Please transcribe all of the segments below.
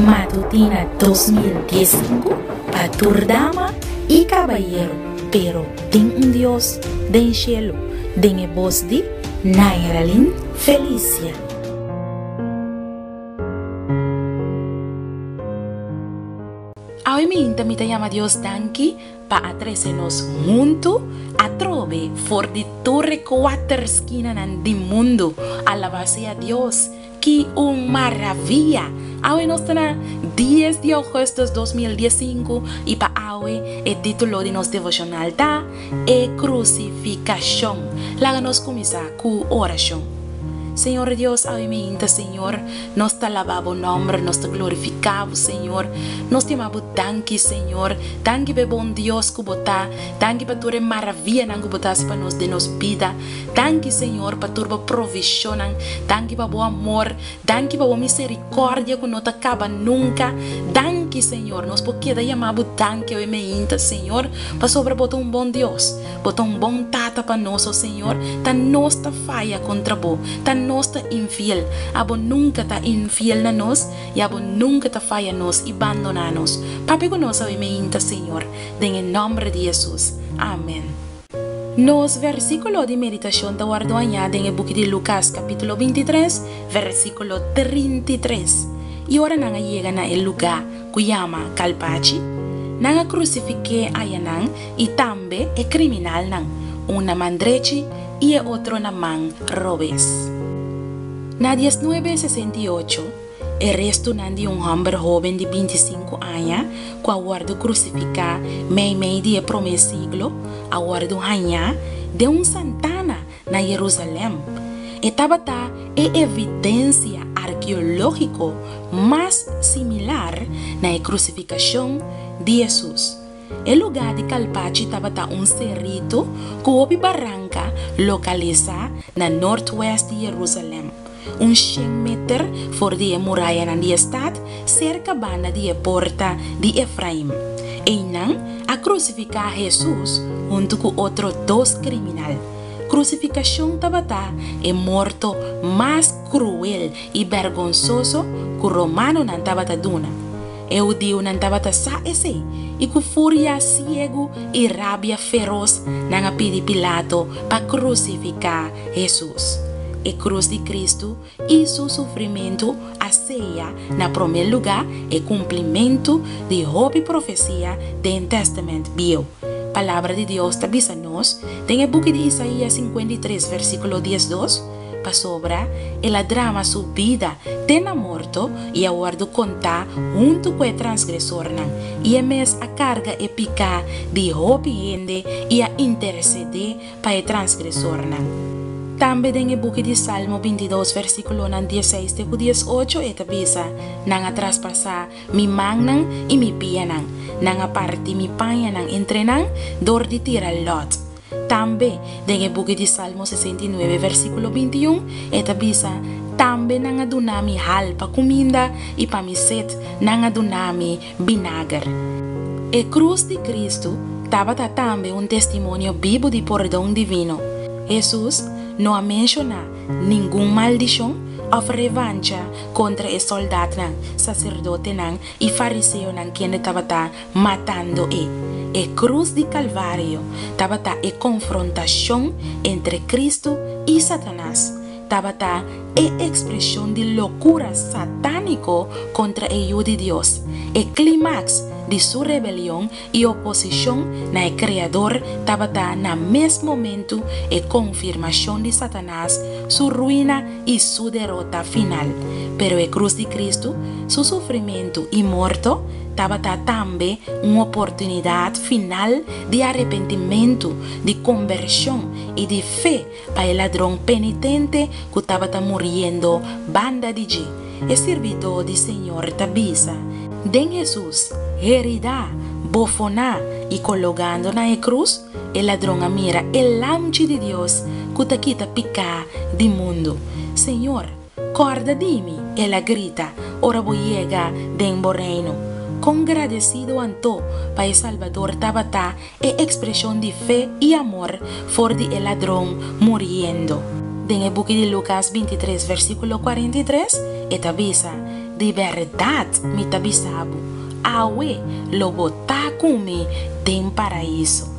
Matutina 2015 pa tur dama y cabayero, pero tin un Dios den cielo, den e bos di Nairalyn Felicia. Awe minta mi ta yama Dios danki pa a trese nos huntu atrobe for di tur e kuater skinanan di mundu. Alabá sea Dios! Ki un maravia! Awe nos ta na dies di ougùstùs 2015 i pa awe e título di nos devoshonal ta, E Krusifikashon. Laga nos kuminsá ku orashon. Señor Dios, awe meinta, Señor, nos ta laba bo nomber, nos ta glorifiká bo, Señor. Nos ta yama bo danki, Señor. Danki pa e bon Dios ku bo ta. Danki pa tur e maravianan ku bo ta hasi pa nos den nos bida. Danki, Señor, pa tur bo provishonnan. Danki pa bo amor. Danki pa bo miserikòrdia ku no ta kaba nunka. Danki, Señor. Nos por keda yama bo danki awe meinta, Señor, pasobra bo ta un bon Dios. Bo ta un bon Tata pa nos, o Señor. Ta nos ta faya kontra bo. Ta nos ta infiel. Abo nunka ta infiel na nos, i abo nunka ta faya nos i bandoná nos. Papia ku nos awe meinta, Señor, den e nòmber di Hesus. Amen. Nos versíkulo di meditashon ta wòrdu hañá den e buki di Lukas, kapítulo 23, versíkulo 33. I ora nan a yega na e lugá ku yama Kalpachi, nan a krusifik'é ayanan i tambe e kriminalnan, un na man drechi i e otro na man robes. Na diesnuebe sesenta i ocho, e restunan di un hòmber hóben di bintisinku aña ku a wòrdu krusifiká meimei di e promé siglo a wòrdu hañá den un santana na Yerusalèm. E tabata e evidensia arkeológiko mas similar na e krusifikashon di Hesus. E lugá di Kalpachi tabata un serito ku hopi baranka lokalisá na nortwèst di Yerusalèm, un shen meter for di e murayanan di e stat, serka banda di e Porta di Efraim. Einan a krusifiká Hesus huntu ku otro dos kriminal. Krusifikashon tabata e morto mas kruel i bèrgonsoso ku romanonan tabata duna. E hudiunan tabata sa esei, i ku furia siegu i rabia feros nan a pidi Pilato pa krusifiká Hesus. E krus di Kristu i su sufrimentu a seya na promé lugá e kumplimentu di hopi profesia den Tèstamènt Bieu. Palabra di Dios ta bisa nos den e buki di Isaías 53 versíkulo 12, Pasobra el a drama su bida te na morto i a wòrdu kontá huntu ku e transgresornan, i e mes a karga e piká di hopi hende i a intersedé pa e transgresornan. Tambe den e buki di Salmo 22 versíkulonan 16 te ku 18 e ta bisa, Nan a traspasá mi mannan i mi pianan, nan a parti mi pañanan entre nan dor di tira lòt. Tambe, den e buki di Salmo 69 versíkulo 21, e ta bisa, Tambe nan a duna mi hal pa kuminda, i pa mi set nan a duna mi binager. E krus di Kristu tabata tambe un testimonio bibu di pordon divino. Hesus no a menshoná ningun maldishon òf revancha kontra e sòldatnan, saserdotenan i fariseonan kende tabata matando e. E krus di Kalvario tabata e konfrontashon entre Kristu i Satanas, tabata e ekspreshon di lokura satániko kontra e Yu di Dios, e klimaks di su rebelion i oposishon na e Kreador tabata na mes momentu e konfirmashon di Satanas su ruina i su derota final. Pero e krus di Kristu, su sufrimentu i morto, tabata tambe un oportunidat final di arepentimentu, di kombershon i di fe pa e ladron penitente ku tabata muriendo banda di dje. E sirbidó di Señor ta bisa, Den Hesus, heridá, bofoná i kologando na e krus, e ladron a mira e Lamchi di Dios ku ta kita piká di mundu. Señor, Kòrda di mi, el a grita, ora bo yega den bo reino. Kon gradesido anto pa e Salbador tabata e ekspreshon di fe i amor for di e ladron muriendo! Den e buki di Lukas 23 versíkulo 43, e ta bisa, Di bèrdat mi ta bisa bo, awe lo bo ta ku mi den Paraiso.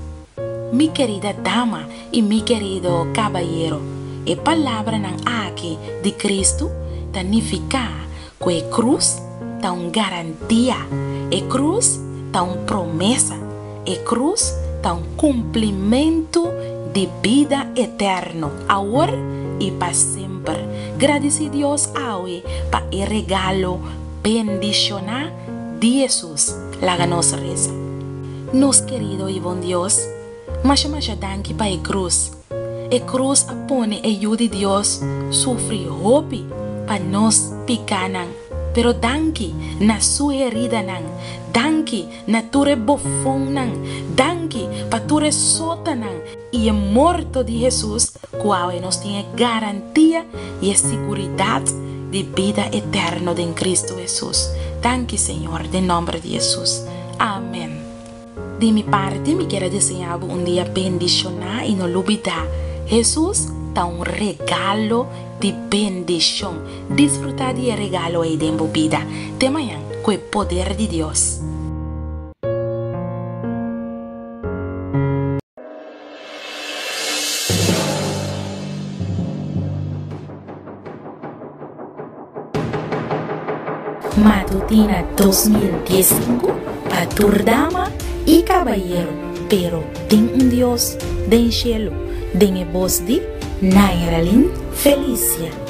Mi kerida dama i mi kerido kabayero, e palabranan aki di Kristu ta nifiká ku e krus ta un garantia, e krus ta un promesa, e krus ta un kumplimentu di bida eterno, awor i pa semper. Gradisí Dios awe pa e regalo bendishoná di Hesus. Laga nos resa. Nos kerido i bon Dios, masha masha danki pa e krus. E krus a pone e Yu di Dios sufri hopi pa nos pikanan. Pero danki na su heridanan, danki na tur e bofonnan, danki pa tur e sotanan i e morto di Hesus ku awe nos tin e garantia i e siguridat di bida eterno den Kristu Hesus. Danki Señor, den nòmber di Hesus. Amen. Di mi parti mi kier a deseá bo un dia bendishoná i no lubidá, Hesus ta un regalo di bendishon. Disfrutá di e regalo ei den bo bida. Te mañan ku e poder di Dios. Matutina 2015 pa tur dama y cabayero, pero tin un Dios den cielo, den e bos di Nairalyn Felicia.